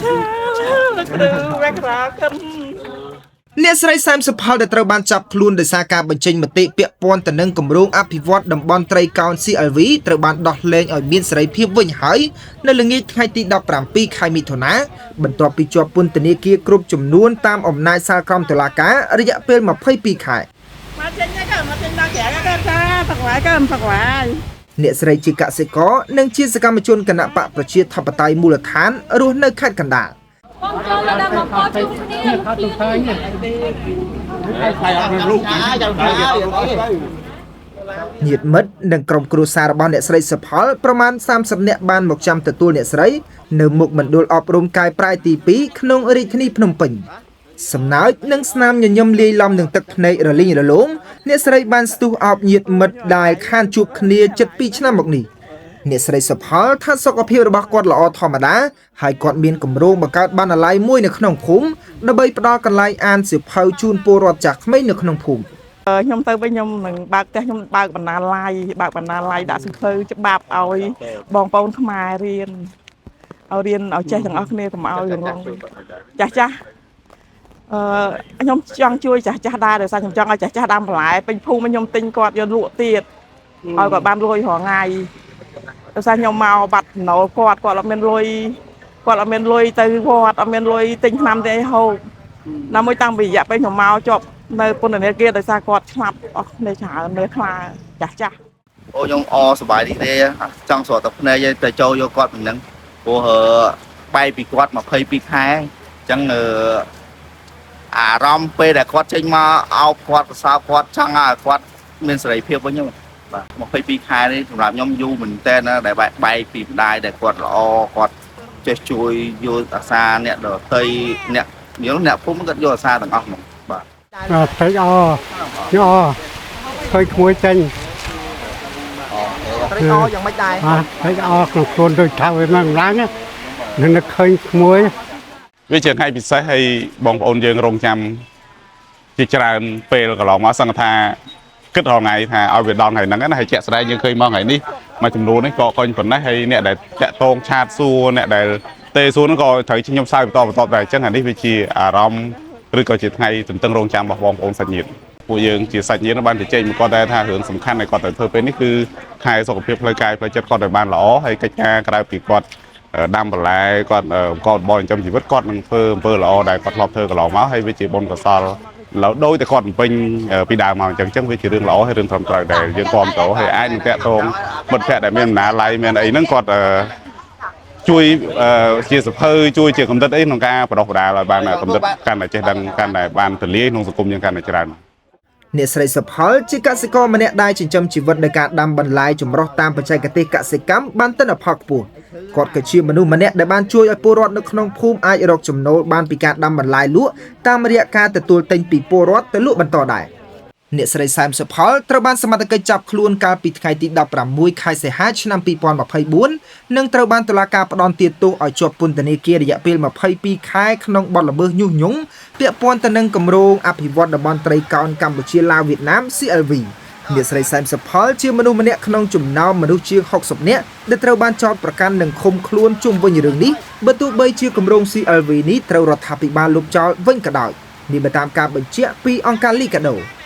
ចាលោកគ្រូមករាកិន អ្នកស្រីសែមសុផលដែលត្រូវបានចាប់ខ្លួនដោយសារការបញ្ចេញមតិពាក់ព័ន្ធទៅនឹងគម្រោងអភិវឌ្ឍតំបន់ត្រីកោណ CLV ត្រូវបានដោះលែងឲ្យមានសេរីភាពវិញហើយនៅល្ងាចថ្ងៃទី17ខែមិថុនាបន្ទាប់ពីជាប់ពន្ធនាគារគ្រប់ចំនួនតាមអំណាចសាលក្រមតុលាការរយៈពេល22ខែ មកចេញហ្នឹងមកចេញដល់ក្រៅក៏ចាសង្វាយក៏សង្វាយ អ្នកស្រីជាកសិករនិងជាសកម្មជនគណបកប្រជាធិបតេយ្យមូលដ្ឋានរស់នៅខេត្តកណ្ដាល បងចូលទៅដល់មកជួបគ្នា ញាតិមិត្តនិងក្រុមគ្រួសាររបស់អ្នកស្រីសុផលប្រមាណ30នាក់បានមកចាំទទួលអ្នកស្រីនៅមុខមណ្ឌលអប់រំកាយប្រែទី2ក្នុងរាជធានីភ្នំពេញសំណើចនិងស្នាមញញឹមលាយឡំនឹងទឹកភ្នែករលីងរលោងអ្នកស្រីបានស្ទុះអោបញាតិមិត្តដែលខានជួបគ្នាជិត2ឆ្នាំមកនេះអ្នកស្រីសុផលថាសុខភាពរបស់គាត់ល្អធម្មតាហើយគាត់មានគម្រោងបង្កើតបណ្ណាល័យមួយនៅក្នុងភូមិដើម្បីផ្ដល់កន្លែងអានសៀវភៅជូនពលរដ្ឋចាស់ក្មេងនៅក្នុងភូមិ ខ្ញុំទៅវិញខ្ញុំនឹងបើកផ្ទះខ្ញុំបើកបណ្ណាល័យបើកបណ្ណាល័យដាក់សៀវភៅច្បាប់ឲ្យបងប្អូនខ្មែររៀនឲ្យរៀនឲ្យចេះទាំងអស់គ្នាកុំឲ្យរងចាស់ចាស់អឺខ្ញុំចង់ជួយចាស់ចាស់ដែរដោយសារខ្ញុំចង់ឲ្យចាស់ចាស់ដាំបន្លែពេញភូមិខ្ញុំទិញគាត់យកលក់ទៀតឲ្យគាត់បានលុយរាល់ថ្ងៃដោយសារខ្ញុំមកបាត់ចំណូលគាត់គាត់អត់មានលុយគាត់អត់មានលុយទៅវត្តអត់មានលុយទិញថ្នាំទេហូបណាមួយតាំងពីរយៈពេលខ្ញុំមកជាប់នៅពន្ធនាគារដោយសារគាត់ឆ្លាប់អស់គ្នាច្រើននៅខ្លាចាស់ចាស់ អូខ្ញុំអសប្បាយរីករាយចង់ស្រកទឹកភ្នែកទៅចូលយកគាត់មិនហ្នឹងព្រោះបែកពីគាត់22ខែអញ្ចឹងអារម្មណ៍ពេលដែលគាត់ចេញមកអោបគាត់ប្រសើរគាត់ចង់ឲ្យគាត់មានសេរីភាពវិញហ្នឹងបាទ22ខែនេះសម្រាប់ខ្ញុំយូរមែនតើណាដែលបែកពីម្ដាយដែលគាត់ល្អគាត់ចេះជួយយកអាសាអ្នកដតីអ្នកយល់អ្នកភូមិគាត់យកអាសាទាំងអស់ហ្មងបាទ អត់ពេកអញអឃើញក្មួយចេញ ត្រីអយ៉ាងម៉េចដែរ អត់ពេកអក្នុងខ្លួនដូចថាវាមិនឡើងណានឹងនឹកឃើញក្មួយ វាជាថ្ងៃពិសេសហើយបងប្អូនយើងរងចាំជាច្រើនពេលកន្លងមកសង្ឃថាគិតរាល់ថ្ងៃថាឲ្យវាដល់ថ្ងៃហ្នឹងណាហើយជាក់ស្ដែងយើងឃើញមកថ្ងៃនេះមួយចំនួននេះក៏កុញប៉ុណ្ណេះហើយអ្នកដែលតាក់តងឆាតសួរអ្នកដែលទេសួរហ្នឹងក៏ត្រូវខ្ញុំសើចបន្តបន្តដែរអញ្ចឹងអានេះវាជាអារម្មណ៍ឬក៏ជាថ្ងៃទន្ទឹងរង់ចាំរបស់បងប្អូនសាច់ញាតិពួកយើងជាសាច់ញាតិបានជជែកមកគាត់ដែរថារឿងសំខាន់ដែលគាត់ត្រូវធ្វើពេលនេះគឺថែសុខភាពផ្លូវកាយផ្លូវចិត្តគាត់ឲ្យបានល្អហើយកិច្ចការក្រៅពីគាត់ ដាំបន្លែគាត់ករបរចិញ្ចឹមជីវិតគាត់នឹងធ្វើអំពើល្អដែលគាត់ធ្លាប់ធ្វើកន្លងមកហើយវាជាបុណ្យកុសលឡើយដោយតែគាត់បំពេញពីដើមមកអញ្ចឹងអញ្ចឹងវាជារឿងល្អហើយរឿងត្រឹមត្រូវដែលយើងគាំទ្រហើយអាចនឹងតាក់ទងមិត្តភក្តិដែលមានបណ្ណាល័យមានអីហ្នឹងគាត់ជួយជាសភៅជួយជាកំណត់អីក្នុងការបដោះបដាលឲ្យបានកំណត់កាន់តែចេះដឹងកាន់តែបានទលាយក្នុងសង្គមយើងកាន់តែច្រើន អ្នកស្រីសុផលជាកសិករម្នាក់ដែលចិញ្ចឹមជីវិតដោយការដាំបន្លែចម្រុះតាមបច្ចេកទេសកសិកម្មបានទិន្នផលខ្ពស់គាត់ក៏ជាមនុស្សម្នាក់ដែលបានជួយឲ្យពលរដ្ឋនៅក្នុងភូមិអាចរកចំណូលបានពីការដាំបន្លែលក់តាមរយៈការទទួលទិញពីពលរដ្ឋទៅលក់បន្តដែរអ្នកស្រីសែមសុផលត្រូវបានសមត្ថកិច្ចចាប់ខ្លួនកាលពីថ្ងៃទី16ខែសីហាឆ្នាំ2024និងត្រូវបានតុលាការផ្តន្ទាទោសឲ្យជាប់ពន្ធនាគាររយៈពេល22ខែក្នុងបទល្មើសញុះញង់ពាក់ព័ន្ធទៅនឹងគម្រោងអភិវឌ្ឍតំបន់ត្រីកោណកម្ពុជាឡាវវៀតណាម CLV អ្នកស្រីសែមសុផលជាមនុស្សម្នាក់ក្នុងចំណោមមនុស្សជាង60នាក់ដែលត្រូវបានចោទប្រកាន់និងឃុំខ្លួនជុំវិញរឿងនេះបើទោះបីជាគម្រោង CLV នេះត្រូវរដ្ឋាភិបាលលុបចោលវិញក៏ដោយនេះបើតាមការបញ្ជាក់ពីអង្គការលីកាដូ។